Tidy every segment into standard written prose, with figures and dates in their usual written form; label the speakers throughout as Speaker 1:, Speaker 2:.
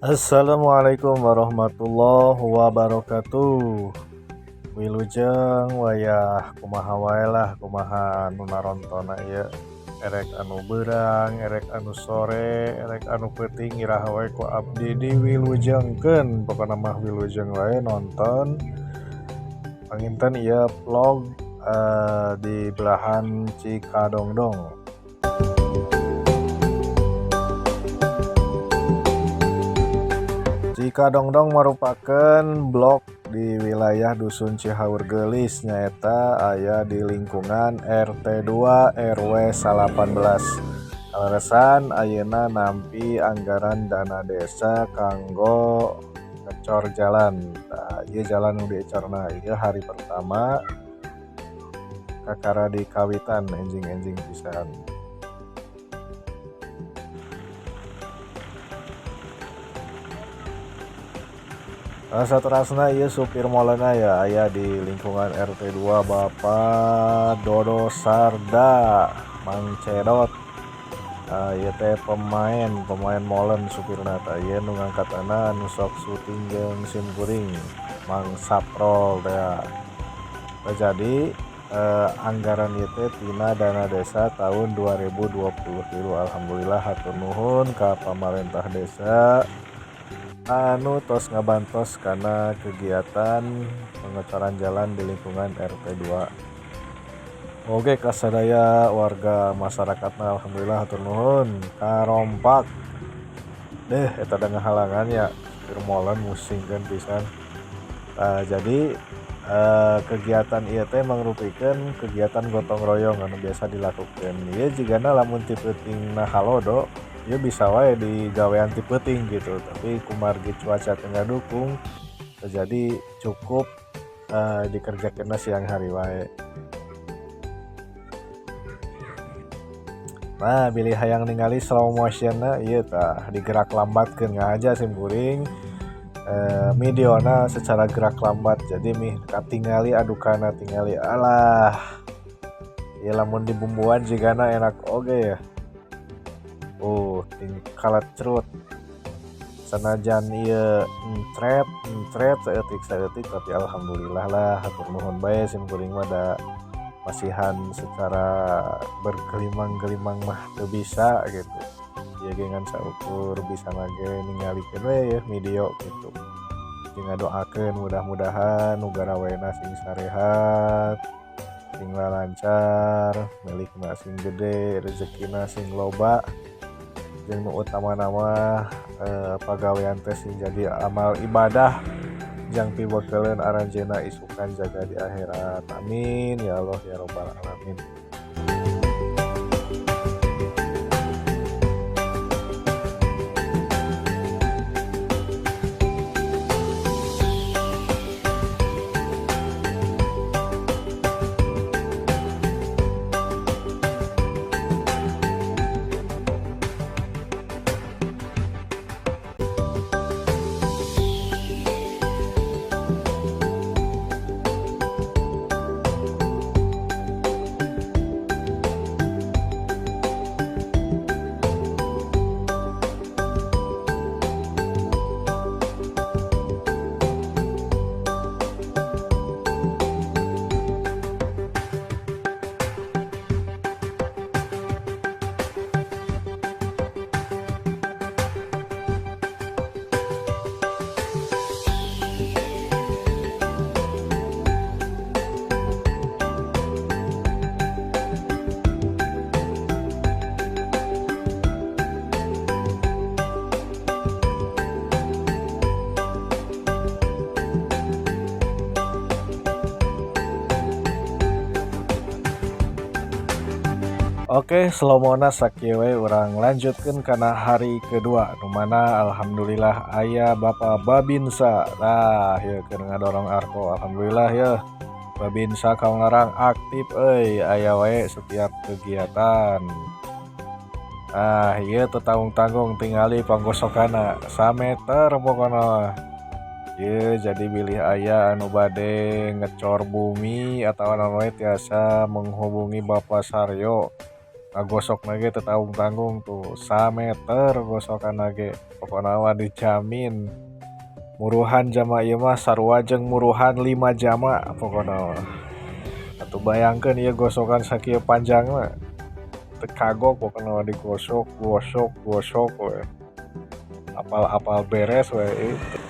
Speaker 1: Assalamualaikum warahmatullahi wabarakatuh. Wilujeng wayah kumaha wae lah, kumaha nu narontonna ieu, erek anu beurang, erek anu sore, erek anu peuting, iraha wae ku abdi diwilujengkeun. Pokona mah wilujeng wae nonton. Panginten ieu vlog di belahan Cikadongdong. Cikadongdong merupakan blok di wilayah Dusun Cihaur Geulis, nyaeta aya di lingkungan RT 2 RW 18. Kaleresan ayeuna nampi anggaran dana desa kanggo ngecor jalan. Tah, ieu jalan nu diecorna ieu hari pertama kakara di kawitan, enjing-enjing pisan. Saterasna ieu supir molenna ya aya di lingkungan RT 2, Bapak Dodo Sarda Mang Cedot. Ieu teh pemain pemain molen supirna. Tah, ieu nu ngangkatana anu sok syuting jeung sim kuring, Mang Saprol teh. Nah, jadi anggaran ieu teh tina dana desa tahun 2023. Alhamdulillah, hatur nuhun ka pamarentah desa anu tos ngabantos kana kegiatan pengecoran jalan di lingkungan RT 2. Oke, kasadaya warga masyarakatna, alhamdulillah, hatur nuhun karompak deh. Eta da ngahalangan ya supir molen, musingkeun pisan. Jadi kegiatan ieu teh mangrupikeun kegiatan gotong royong anu biasa dilakukeun. Ieu jigana lamun ti peutingna halodo ieu bisa wae digawean ti peuting gitu, tapi kumargi cuaca teu ngadukung, jadi cukup dikerjakeunna siang hari wae. Nah, bilih hayang ningali slow motionna ieu, tah, digerak lambatkeun. Ngahaja sim kuring videona secara gerak lambat, jadi mih katingali adukana. Tingali, alah, ieu lamun dibumbuan jigana enak oge ya. Ting kalecrut. Sanajan ieu encret encret saeutik saeutik, tapi alhamdulillah lah, hatur nuhun bae sim kuring mah, da masihan secara bergelimang-gelimang mah teu bisa gitu. Ieu ge ngan saukur bisana ge ningalikeun we yeuh video gitu, jeung ngadoakeun mudah-mudahan nu garawena sing sarehat, sing lalancar, milikna sing gede, rezekina sing loba, jeung nu utamana mah pagawean teh sing jadi amal ibadah jang pibekeleun aranjeunna isukan jaga di akhirat. Amin ya Allah ya Robbal alamin. Oke, slowmona sakieu we, urang lanjutkeun kana hari kedua, nu mana alhamdulillah aya Bapak Babinsa. Nah, ieu keur ngadorong arko. Alhamdulillah yeuh. Babinsa Kaunglarang aktif euy, aya wae setiap kegiatan. Nah, ieu teu tanggung-tanggung, tingali panggosokanna sameter pokona mah. Ieu jadi bilih aya anu bade ngecor bumi atawa naon wae tiasa menghubungi Bapak Saryo. Ngagosokna ge teu tanggung-tanggung tuh sameter gosokanna ge, pokona mah dijamin muruhan jama ieu mah sarua jeung muruhan 5 jama pokona mah. Atuh bayangkeun ieu gosokan sakieu panjangna, teu kagok pokona mah digosok gosok gosok we, apal-apal beres we itu.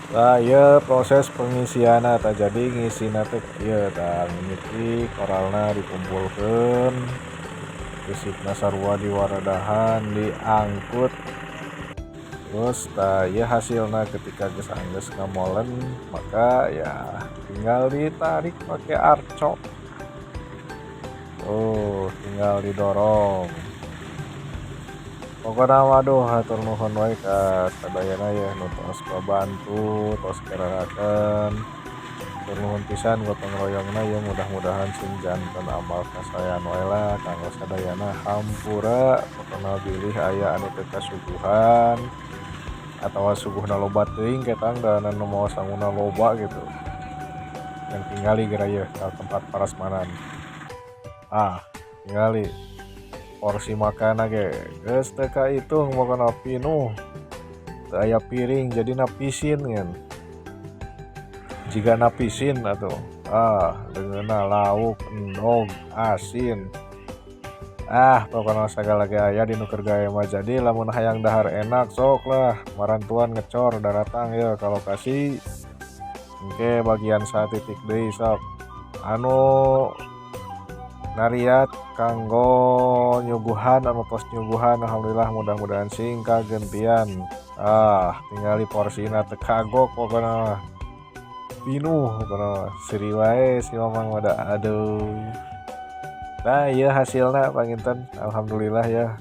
Speaker 1: Nah, ieu proses pengisianna tah, jadi ngisina teh kieu tah, mimiti koralna dikumpulkeun, geusipna sarua diwaradahan, diangkut. Terus tah ieu hasilna ketika geus anggeus ngamolen, maka ya tinggal ditarik pakai arco. Tuh, tinggal didorong. Pokona waduh hatur nuhun wae ka sadayana ya nu tos babantu, tos kerarakeun. Hatur nuhun pisan gotong royongna ya, mudah-mudahan sing janten amal kasaean wae lah kanggo sadayana. Hampura pokona bilih aya anu teu kasuguhan atawa suguhna loba teuing ketang da nu mawa sanguna loba gitu. Yang tingali geura ieu ka tempat parasmanan. Ah, tingali porsi makanna ge geus teu kaitung pokona pinuh. Teu aya piring jadina pisin ngan. Jigana pisin atuh. Ah, leungeunna lauk, endog, asin. Ah, pokona sagala ge aya di nu keur gawe mah. Jadi lamun hayang dahar enak sok lah marantuan ngecor daratang ye ka lokasi. Engke bagian satitik deui sok. Anu nariat kanggo nyuguhan anu tos nyuguhan alhamdulillah mudah-mudahan sing kagentian. Ah, tingali porsina teu kagok pokona mah. Pinuh pokona mah, seuri wae si Mamang mah da aduh. Nah, ieu hasilna panginten alhamdulillah ya.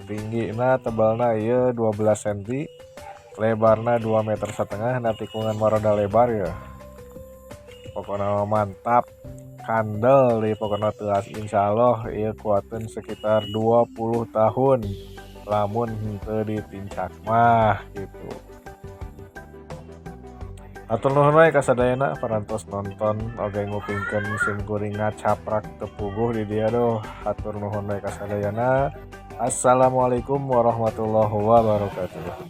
Speaker 1: Tinggina tebalna ieu 12 senti, lebarna 2,5 meter, nah tikungan mah rada lebar ya. Pokona mah mantap, kandel deui pokona teuas, insyaallah ieu kuateun sekitar 20 tahun lamun henteu ditincak mah gitu. Hatur nuhun wae ka sadayana parantos nonton oge ngupingkeun sim kuring ngacaprak teu puguh di dieu duh. Hatur nuhun wae ka sadayana. Assalamualaikum warahmatullahi wabarakatuh.